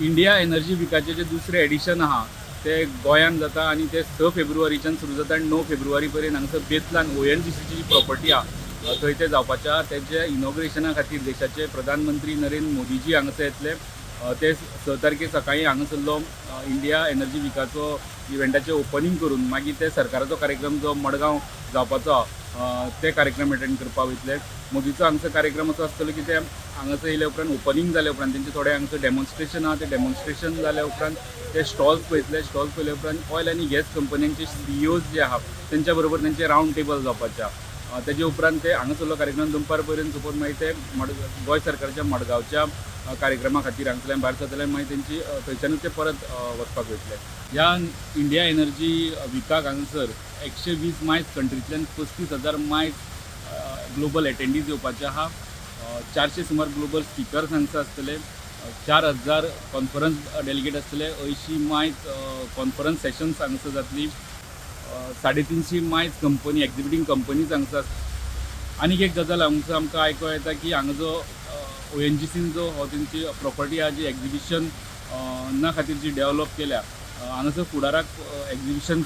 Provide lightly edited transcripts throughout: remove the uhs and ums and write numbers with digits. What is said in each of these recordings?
India energy विकाचें जें दुसरें addition आहा तें गोंयांत जाता आनी तें 6 फेब्रुवारीच्यान सुरू जाता आनी 9 फेब्रुवारी पर्यंत हांगासर बेतलान ओएनजीसीची जी प्रॉपर्टी आहा थंय तें जावपाचें आहा. तेजे इनॉग्रेशना खातीर देशाचे प्रधानमंत्री नरेंद्र मोदीजी हांगासर येतले. ते 6 तारखेर सकाळीं हांगासरलो इंडिया एनर्जी विकाचो इव्हेंटाचें ओपनींग करून मागीर ते सरकाराचो कार्यक्रम जो मडगांव जावपाचो आहा ते कार्यक्रम अटेंड करपाक वयतले. मोदीचो हांगसर कार्यक्रम असो आसतलो की ते हांगासर येयल्या उपरांत, ओपनींग जाल्या उपरांत तेंचे थोडे हांगसर डेमॉन्स्ट्रेशन आहा. ते डेमॉन्स्ट्रेशन जाल्या उपरांत ते स्टॉल्स पळयतले. स्टॉल्स पळयल्या उपरांत ऑयल आनी गॅस कंपन्यांचे सीईओज जे आहा तेंच्या बरोबर तेंचे रावंड टेबल जावपाचें आहा. तेजे उपरांत ते हांगासरलो कार्यक्रम दनपार पर्यंत सोंपोवन मागीर ते गोंय सरकारच्या मडगांवच्या कार्यक्रमा खातीर हांगसरल्यान भायर सरतले. मागीर तेंची थंयच्यानूच ते परत वचपाक वयतले. ह्या इंडिया एनर्जी विकाक हांगासर 120 मायल्स कंट्रींतल्यान 35,000 मायल्स ग्लोबल एटेंडीज येवपाचे आहा. 400 सुमार ग्लोबल स्पिकर्स हांगसर आसतले, 4000 कॉन्फरन्स डेलिगेट आसतले, 80 मायल्स कॉन्फरन्स सेशन्स हांगसर जातली, 350 मायल्स कंपनी, एक्झिबिटींग कंपनीज हांगसर. आनीक एक गजाल हांगसर आमकां आयको येता की हांगा जो ओएनजीसीन जो हो तेंची प्रॉपर्टी आहा जी एक्झिबिशन ना खातीर जी डेव्हलप केल्या, हांगासर फुडाराक एक्झिबिशन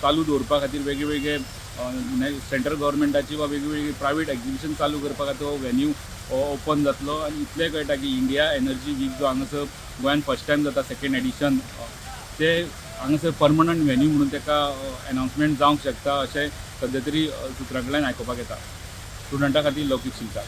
चालू दवरपा खातीर वेगळे वेगळे सेंट्रल गव्हर्मेंटाची वा वेगळी वेगळी प्रायवेट एक्झिबिशन चालू करपा खातीर हो व्हेन्यू ओपन जातलो. आनी इतलें कळटा की इंडिया एनर्जी वीक जो हांगासर गोंयान फर्स्ट टायम जाता, सेकंड एडिशन, ते हांगासर परमनंट व्हेन्यू म्हणून ताका एनाउन्समेंट जावंक शकता अशें सद्या तरी सुत्रां कडल्यान आयकुपाक येता. स्टुडंटा खातीर लौकीक शिलकार.